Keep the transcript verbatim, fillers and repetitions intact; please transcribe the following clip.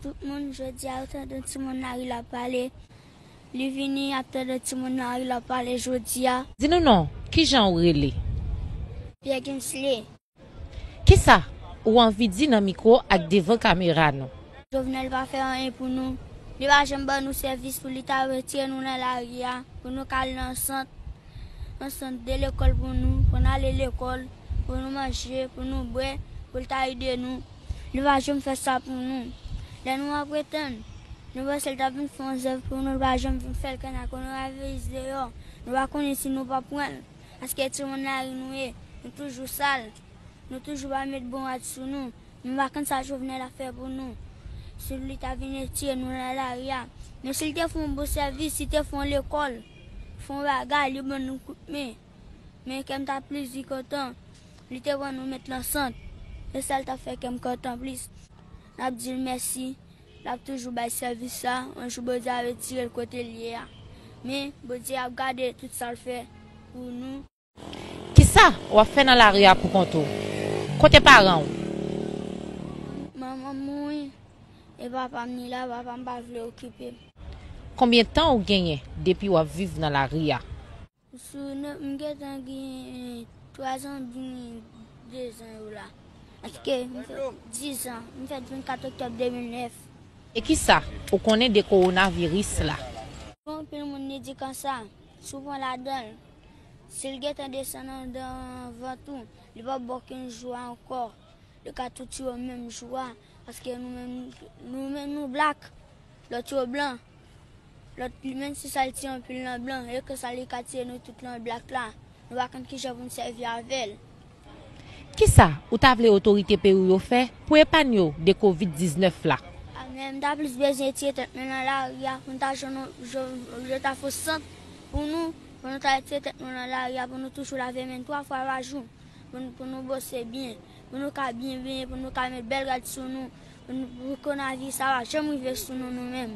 Tout moun, jodi a, yo tande timoun lari la pale. Li vini, ap tande timoun lari la pale jodi a. Di nou non, kijan ou rele? Pierre Kinsley. Kisa ou anvi di nan mikwo ak devan kamera nou? Jovenel pa fè anyen pou nou. Li pa janm ban nou sèvis pou li ta retire nou nan lari a, pou nou ka al nan sant, nan sant de lekòl pou nou, pou n ale lekòl, pou nou manje, pou nou bwè, pou l ta ede nou. Li pa janm fè sa pou nou. Lè nou ap retann, nou panse l t ap vin fè yon zèv pou nou, li pa janm vin fè l, kanakon nou raveye deyò. Nou pa konnen si nou pa pran l. Paske timoun lari nou ye, nou toujou sal. Nou toujou pa met bon rad sou nou. Nou pa konn sa Jovenel ap fè pou nou. Si li ta vin retire nou nan lari a. Men si l te fè yon bon sèvis, si l te fè yon lekòl, fè yon bagay, li ban nou kout men. Men kè m ta plis di kontan, li te ban nou met nan sant. Se sa l t ap fè kè m kontan plis. N ap di l mèsi. L ap toujou bay sèvis sa. Yon jou Bondye a retire l kote l ye a. Men Bondye ap gade tout sa l fè pou nou. Kisa w ap fè nan lari a poukont ou? Kote paran w? Manman m mouri, e papa m ni la, papa m pa vle okipe m. Konbyen tan ou genyen depi w ap viv nan lari a? Sou ne-, m gentan gen twa zan, vin de zan yo la. Paske m fè diz an, m fèt vennkat oktòb de mil nèf. E kisa ou konnen de kowonaviris la? Bon, anpil moun li di konsa, si w pran ladan l, si l gentan desann anndan vant ou, li p ap ba w okenn jwa ankò. Li ka tou tiye w menm jou a, paske nou menm, nou menm nou blak, lòt yo blan. Lòt, li menm si sa l tiye anpil nan blan, e ke sa li ka tiye nou tout nan blak la. Nou pa konn kijan pou n sèvi avè l. Kisa ou ta vle otorite peyi w yo fè pou epanye w de kovid diznèf la? A, men m ta plis bezwen tire tèt mwen nan lari a, pou n ta jwenn yon, jwenn, jwenn ta fè sant pou nou, pou nou ta tire tèt nou nan lari a, pou nou toujou lave men n twa fwa pa jou, pou nou, pou nou bwose byen, pou nou ka byen benyen, pou nou ka met bèl rad sou nou, pou nou, pou kowonaviris sa pa janm rive sou nou, nou menm.